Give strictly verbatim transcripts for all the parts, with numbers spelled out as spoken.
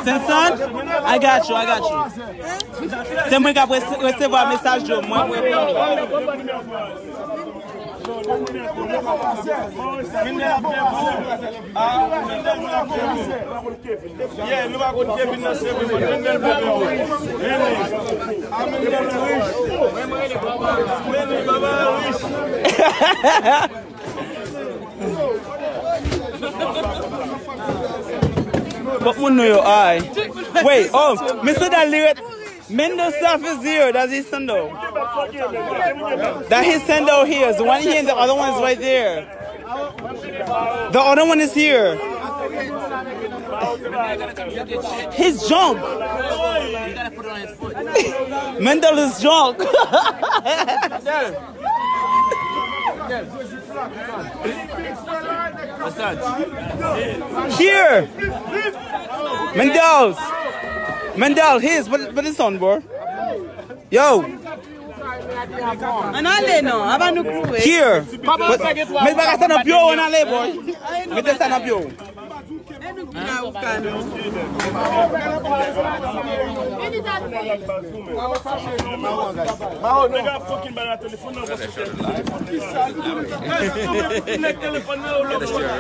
Senson, I got you, I got you. Se mwen k ap rese- resevwa mesaj yo, mwen mwen. Yeah, nou pa konn Kevin nan se vre, men Mendel bebe wi. Vini. A Mendel rich. Vini, baba rich. Kot moun nou yo? Ay. Wait, oh, Mister Dal li ret. Mendel stuff is here. That's his sandal. That his sandal here. The one here and the other one is right there. The other one is here. He's drunk. Mendel is drunk. Here. Mendel. Mendel, here's what what is on, bro? Yo. Ann ale non, aba nou kouri. Here. But, men bagay sa nan pye w, ann ale, boy. Mete sa nan pye w. E nou ki nan ou ka nou.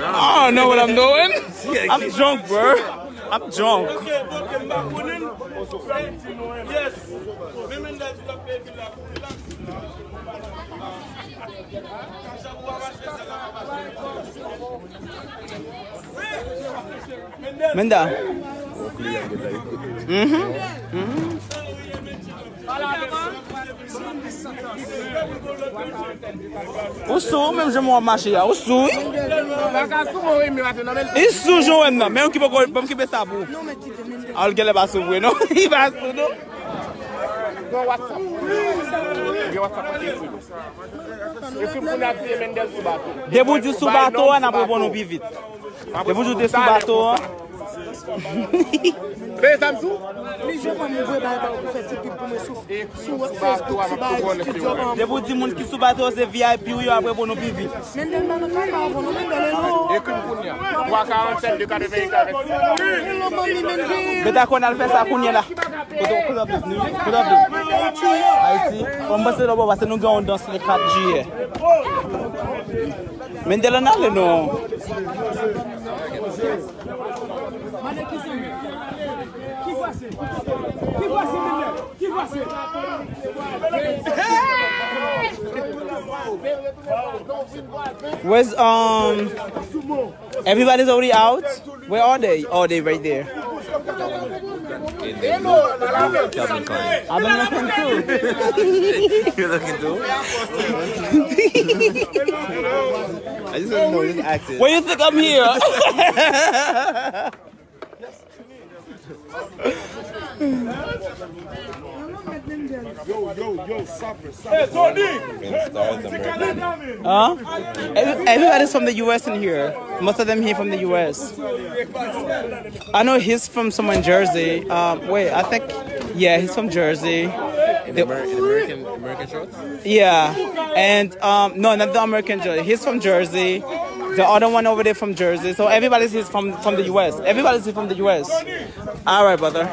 I don't know what I'm doing. I'm drunk, bro. I'm drunk. Menda. Mhm. Mhm. Ou sou, menm jan mwen ap mache a, ou sou, wi. Li sou jan w wè m nan, men ou ki poko, ban m kenbe sa pou ou. A, l genlè pa sou vre, non. Li pa sou, non. Gen WhatsApp. Gen WhatsApp. Ekri pou n ap di Mendel sou bato. Depi w di sou bato a, n ap reponn ou pi vit. Depi w di w te sou bato a. Peye sa m sou? Li jwe fanm mwen vre bay ba ou pou fè ti pib pou mwen sou sou Facebook, sou bay studio ban. Depi w di moun ki sou bato a se V I P ou yo ap reponn ou pi vit. Mendel pa nan kaka avon non, Mendel hello. Ekri m kounye a. Twa karannsèt de katreven katreven. Hello manmi Mendel. Beta konn al fè sa kounye la. Kote, kote w ap viv? Kote w ap viv? Ayiti. Bon, m panse lòbò paske nou gen yon dans le kat jiyè. Mendel ann ale non. Where's, um, everybody's already out? Where are they? Oh, they right there. I've been looking too. You're looking too? I just don't know, just asking. Where you think I'm here? Yo, yo, yo, sape, sape. Huh? Every- Everybody's from the U S in here. Most of them here from the U S. I know he's from somewhere in Jersey. Um, wait, I think, yeah, he's from Jersey. In Amer- in American, American shorts? Yeah, and um, no, not the American Jersey. He's from Jersey. The other one over there from Jersey. So everybody's here from from the U S. Everybody's here from the U S. All right, brother.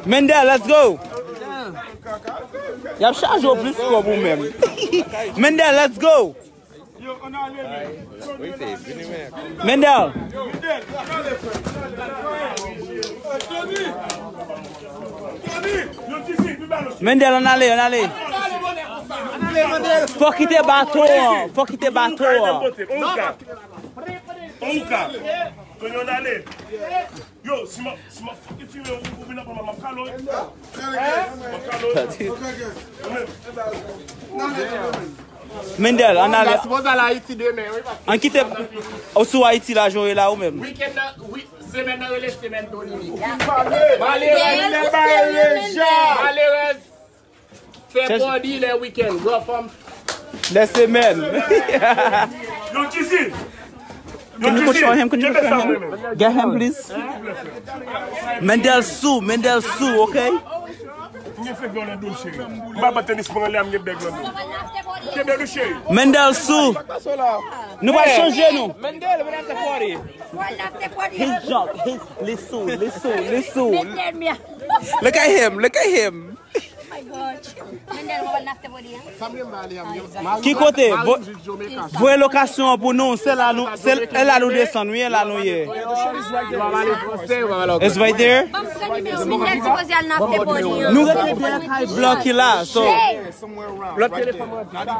Mendel, let's go. Y ap chaje w plis kòb ou menm. Mendel, let's go. Mendel. Mendel, ann ale, ann ale. Fò kite bato an, fò kite bato an. Yo, si m ap, si m ap fucking filme ou, ou vin ap pran m ap kalo. M ap kalo. Mendel, ann ale. Ou sipoze al Ayiti demen, wi, paske. Ann kite, ou sou Ayiti la, jwe la ou menm. Wikenn nan, wi, semèn nan rele semèn Tony. Malerèz. Malerèz. Fè bòdi lè wikenn, gran fanm. Lè semèn. Yo, Jizzy. Yo, Jizzy. Can you control him? Can you control him? Get him, please. Mendel sou, Mendel sou, ok? Gen fevè nan do l, cheri. M pa ban tenis mwen anlè a, m gen bèg nan do m. Kenbe nou, cheri. Mendel sou. Nou pral chanje nou. Mendel, mwen ap te pwari. He's drunk. He's, li sou, li sou, li sou. Look at him, look at him. Ki kote? Vo-, voye lokasyon an pou nou. Se la nou, se, e la nou desann, wi, e la nou ye. It's right there. Nou rete dèyè kay blan ki la, so.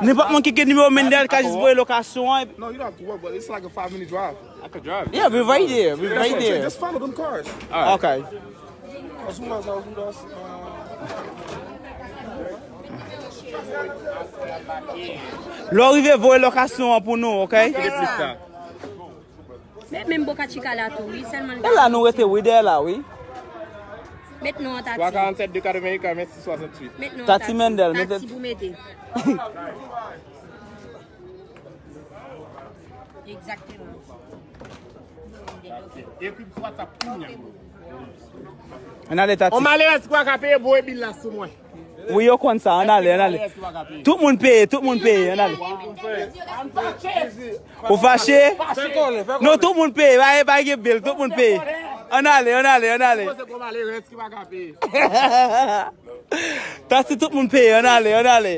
Nenpòt moun ki gen nimewo Mendel ka jis voye lokasyon an. No, you don't have to work, but it's like a five minute drive. I could drive. Yeah, we right there. We right there. Just follow them cars. All right. Okay. Lè w rive, voye lokasyon an pou nou, ok? Met menm Boca Chica la tou, wi, sèlman. E la nou rete, wi, dèyè la, wi. Met non an Tati. Twa karannsèt de katreven, mèsi swasanntuit. Met non an Tati. Tati Mendel, mete Tati pou mete. Egzakteman. Ekri m sou WhatsApp kounye a. Ann ale, Tati. On malerèz ki pa ka peye, voye bil la sou mwen. Wi, yo konn sa. Ann ale, ann ale. Tout moun peye, tout moun peye. Ann ale. Ou fache? Non, tout moun peye. Pa, pa gen bil, tout moun peye. Ann ale, ann ale, ann ale. Poze pou malerèz ki pa ka peye. Tati, tout moun peye. Ann ale, ann ale.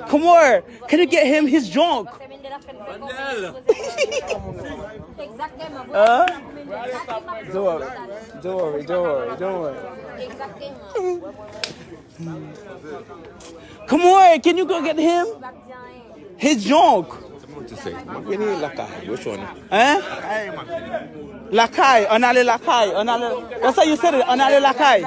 Come on, can you get him? He's drunk. Huh? Don't worry, don't worry, don't worry, don't worry. Come on, can you go get him? He's drunk. Vini lakay, which one? Hein? Lakay, ann ale lakay, ann ale. That's how you said it, ann ale lakay.